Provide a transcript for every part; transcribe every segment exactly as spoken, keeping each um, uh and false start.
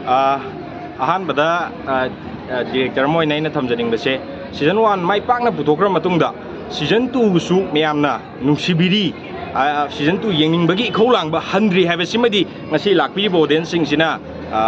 ꯑ, ꯑꯍꯥꯟꯕꯗ, ꯑ, ꯑ, ꯗꯤꯔꯦꯛꯇꯔ ꯑꯃ ꯑꯣꯏꯅ ꯑꯩꯅ ꯊꯝꯖꯅꯤꯡꯕꯁꯦ, ꯁꯤꯖꯟ ꯋꯥꯟ ꯃꯥꯏ ꯄꯥꯛꯅ ꯄꯨꯊꯣꯛꯈ꯭ꯔ ꯃꯇꯨꯡꯗ ꯁꯤꯖꯟ ꯇꯨꯁꯨ ꯃꯌꯥꯝꯅ ꯅꯨꯡꯁꯤꯕꯤꯔꯤ, ꯑ, ꯁꯤꯖꯟ ꯇꯨ ꯌꯦꯡꯅꯤꯡꯕꯒꯤ ꯏꯈꯧ ꯂꯥꯡꯕ ꯍꯟꯗ꯭ꯔꯤ ꯍꯥꯏꯕꯁꯤꯃꯗꯤ ꯉꯁꯤ ꯂꯥꯛꯄꯤꯔꯤꯕ ꯑꯣꯗꯤꯌꯟꯁꯁꯤꯡꯁꯤꯅ, ꯑ,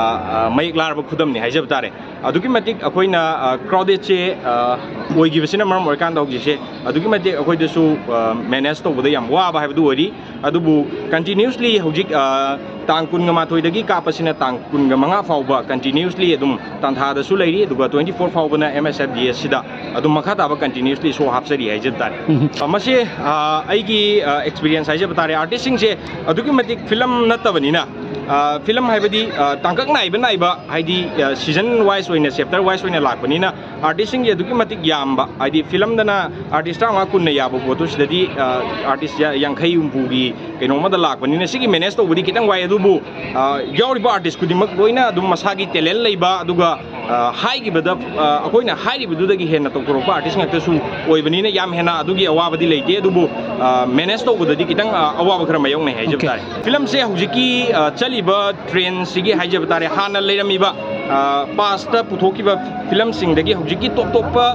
ꯑ, ꯃꯌꯦꯛ ꯂꯥꯔꯕ ꯈꯨꯗꯝꯅꯤ ꯍꯥꯏꯖꯕ ꯇꯥꯔꯦ꯫ ꯑꯗꯨꯛꯀꯤ ꯃꯇꯤꯛ ꯑꯩꯈꯣꯏꯅ, ꯑ, ꯀ꯭ꯔꯥꯎꯗꯦꯗꯁꯦ, ꯑ, ꯑꯣꯏꯈꯤꯕꯁꯤꯅ ꯃꯔꯝ ꯑꯣꯏꯔꯀꯥꯟꯗ ꯍꯧꯖꯤꯛꯁꯦ ꯑꯗꯨꯛꯀꯤ ꯃꯇꯤꯛ ꯑꯩꯈꯣꯏꯗꯁꯨ, ꯑ, ꯃꯦꯅꯦꯖ ꯇꯧꯕꯗ ꯌꯥꯝ ꯋꯥꯕ ꯍꯥꯏꯕꯗꯨ ꯑꯣꯏꯔꯤ꯫ ꯑꯗꯨꯕꯨ ꯀꯟꯇꯤꯅ꯭ꯌꯨꯁꯂꯤ ꯍꯧꯖꯤꯛ, ꯑ, ꯇꯥꯡ ꯀꯨꯟꯒ ꯃꯥꯊꯣꯏꯗꯒꯤ ꯀꯥꯞꯄꯁꯤꯅ ꯇꯥꯡ ꯀꯨꯟꯒ ꯃꯉꯥ ꯐꯥꯎꯕ ꯀꯟꯇꯤꯅ꯭ꯌꯨꯁꯂꯤ ꯑꯗꯨꯝ ꯇꯥꯟꯊꯥꯗꯁꯨ ꯂꯩꯔꯤ, ꯑꯗꯨꯒ ꯇ꯭ꯋꯦꯟꯇꯤ ꯐꯣꯔ ꯐꯥꯎꯕꯅ ꯑꯦꯝ ꯑꯦꯁ ꯑꯦꯐ ꯗꯤ ꯑꯦꯁꯁꯤꯗ ꯑꯗꯨꯝ ꯃꯈꯥ ꯇꯥꯕ ꯀꯟꯇꯤꯅ꯭ꯌꯨꯁꯂꯤ ꯁꯣ ꯍꯥꯞꯆꯔꯤ ꯍꯥꯏꯖꯕ ꯇꯥꯔꯦ꯫ ꯎꯝ꯫ ꯑ, ꯃꯁꯤ, ꯑ, ꯑꯩꯒꯤ, ꯑ, ꯑꯦꯛꯁꯄꯤꯔꯤꯌꯦꯟꯁ ꯍꯥꯏꯖꯕ ꯇꯥꯔꯦ꯫ ꯑꯥꯔꯇꯤꯁꯁꯤꯡꯁꯦ ꯑꯗꯨꯛꯀꯤ ꯃꯇꯤꯛ ꯐꯤꯂꯝ ꯅꯠꯇꯕꯅꯤꯅ, ꯑ, ꯐꯤꯂꯝ ꯍꯥꯏꯕꯗꯤ, ꯑ, ꯇꯥꯡꯀꯛ ꯅꯥꯏꯕ ꯅꯥꯏꯕ, ꯍꯥꯏꯗꯤ, ꯑ, ꯁꯤꯖꯟ ꯋꯥꯏꯁ ꯑꯣꯏꯅ, ꯆꯦꯞꯇꯔ ꯋꯥꯏꯁ ꯑꯣꯏꯅ ꯂꯥꯛꯄꯅꯤꯅ, ꯑꯥꯔꯇꯤꯁꯁꯤꯡꯒꯤ ꯑꯗꯨꯛꯀꯤ ꯃꯇꯤꯛ ꯌꯥꯝꯕ, ꯍꯥꯏꯗꯤ ꯐꯤꯂꯝꯗꯅ ꯑꯥꯔꯇꯤꯁ ꯇꯔꯥꯃꯉꯥ ꯀꯨꯟꯅ ꯌꯥꯕ ꯄꯣꯠꯇꯨ ꯁꯤꯗꯗꯤ, ꯑ, ꯑꯥꯔꯇꯤꯁ ꯌꯥ-, ꯌꯥꯡꯈꯩ ꯍꯨꯝꯐꯨꯒꯤ ꯀꯩꯅꯣ ꯑꯃꯗ ꯂꯥꯛꯄꯅꯤꯅ ꯁꯤꯒꯤ ꯃꯦꯅꯦꯖ ꯇꯧꯕꯗꯤ ꯈꯤꯇꯪ ꯋꯥꯏ꯫ ꯑꯗꯨꯕꯨ, ꯑ, ꯌꯥꯎꯔꯤꯕ ꯑꯥꯔꯇꯤꯁ ꯈꯨꯗꯤꯡꯃꯛ ꯂꯣꯏꯅ ꯑꯗꯨꯝ ꯃꯁꯥꯒꯤ ꯇꯦꯂꯦꯟ ꯂꯩꯕ, ꯑꯗꯨꯒ, ꯑ, ꯍꯥꯏꯈꯤꯕꯗ, ꯑ, ꯑꯩꯈꯣꯏꯅ ꯍꯥꯏꯔꯤꯕꯗꯨꯗꯒꯤ ꯍꯦꯟꯅ ꯇꯧꯊꯣꯔꯛꯄ ꯑꯥꯔꯇꯤꯁ ꯉꯥꯛꯇꯁꯨ ꯑꯣꯏꯕꯅꯤꯅ ꯌꯥꯝ ꯍꯦꯟꯅ ꯑꯗꯨꯒꯤ ꯑꯋꯥꯕꯗꯤ ꯂꯩꯇꯦ꯫ ꯑꯗꯨꯕꯨ, ꯑ, ꯃꯦꯅꯦꯖ ꯇꯧꯕꯗꯗꯤ ꯈꯤꯇꯪ, ꯑ, ꯑꯋꯥꯕ ꯈꯔ ꯃꯥꯌꯣꯛꯅꯩ ꯍꯥꯏꯖꯕ Okay. ꯇꯥꯔꯦ꯫ ꯐꯤꯂꯝꯁꯦ ꯍꯧꯖꯤꯛꯀꯤ, ꯑ, ꯆꯠꯂꯤꯕ ꯇ꯭ꯔꯦꯟꯁꯤꯒꯤ ꯍꯥꯏꯖꯕ ꯇꯥꯔꯦ, ꯍꯥꯟꯅ ꯂꯩꯔꯝꯃꯤꯕ, ꯑ, ꯄꯥꯁꯇ ꯄꯨꯊꯣꯛꯈꯤꯕ ꯐꯤꯂꯝꯁꯤꯡꯗꯒꯤ ꯍꯧꯖꯤꯛꯀꯤ ꯇꯣꯞ ꯇꯣꯞꯄ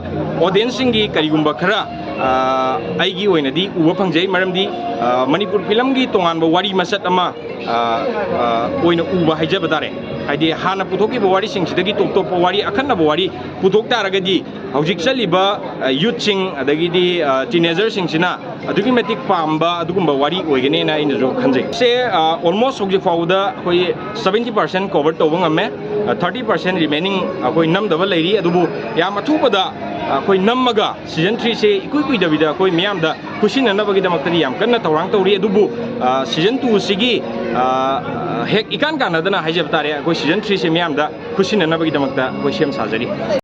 ꯑꯣꯗꯤꯌꯟꯁꯁꯤꯡꯒꯤ ꯀꯔꯤꯒꯨꯝꯕ ꯈꯔ, ꯑ, ꯑꯩꯒꯤ ꯑꯣꯏꯅꯗꯤ ꯎꯕ ꯐꯪꯖꯩ꯫ ꯃꯔꯝꯗꯤ, ꯑ, ꯃꯅꯤꯄꯨꯔ ꯐꯤꯂꯝꯒꯤ ꯇꯣꯉꯥꯟꯕ ꯋꯥꯔꯤ ꯃꯆꯠ ꯑꯃ, ꯑ, ꯑ, ꯑꯣꯏꯅ ꯎꯕ ꯍꯥꯏꯖꯕ ꯇꯥꯔꯦ꯫ ꯍꯥꯏꯗꯤ ꯍꯥꯟꯅ ꯄꯨꯊꯣꯛꯈꯤꯕ ꯋꯥꯔꯤꯁꯤꯡꯁꯤꯗꯒꯤ ꯇꯣꯞ ꯇꯣꯞꯄ ꯋꯥꯔꯤ ꯑꯀꯟꯅꯕ ꯋꯥꯔꯤ ꯄꯨꯊꯣꯛ ꯇꯥꯔꯒꯗꯤ ꯍꯧꯖꯤꯛ ꯆꯠꯂꯤꯕ, ꯑ, youthꯁꯤꯡ ꯑꯗꯒꯤꯗꯤ, ꯑ, teenagerꯁꯤꯡꯁꯤꯅ ꯑꯗꯨꯛꯀꯤ ꯃꯇꯤꯛ ꯄꯥꯝꯕ ꯑꯗꯨꯒꯨꯝꯕ ꯋꯥꯔꯤ ꯑꯣꯏꯒꯅꯦꯅ ꯑꯩꯅꯁꯨ ꯈꯟꯖꯩ꯫ ꯁꯦ, ꯑ, almost ꯍꯧꯖꯤꯛ ꯐꯥꯎꯕꯗ ꯑꯩꯈꯣꯏ seventy percent cover ꯇꯧꯕ ꯉꯝꯃꯦ꯫ ꯑ, thirty percent remaining ꯑꯩꯈꯣꯏ ꯅꯝꯗꯕ ꯂꯩꯔꯤ꯫ ꯑꯗꯨꯕꯨ ꯌꯥꯝ ꯑꯊꯨꯕꯗ ꯑꯩꯈꯣꯏ ꯅꯝꯃꯒ season threeꯁꯦ ꯏꯀꯨꯏ ꯀꯨꯏꯗꯕꯤꯗ ꯑꯩꯈꯣꯏ ꯃꯤꯌꯥꯝꯗ ꯈꯨꯠꯁꯤꯟꯅꯅꯕꯒꯤꯗꯃꯛꯇꯗꯤ ꯌꯥꯝ ꯀꯟꯅ ꯊꯧꯔꯥꯡ ꯇꯧꯔꯤ꯫ ꯑꯗꯨꯕꯨ, ꯑ, season twoꯁꯤꯒꯤ, ꯑ, ꯍꯦꯛ ꯏꯀꯥꯟ ꯀꯥꯟꯅꯗꯅ ꯍꯥꯏꯖꯕ ꯇꯥꯔꯦ, ꯑꯩꯈꯣꯏ season threeꯁꯦ ꯃꯤꯌꯥꯝꯗ ꯈꯨꯠꯁꯤꯟꯅꯅꯕꯒꯤꯗꯃꯛꯇ ꯑꯩꯈꯣꯏ ꯁꯦꯝ ꯁꯥꯖꯔꯤ꯫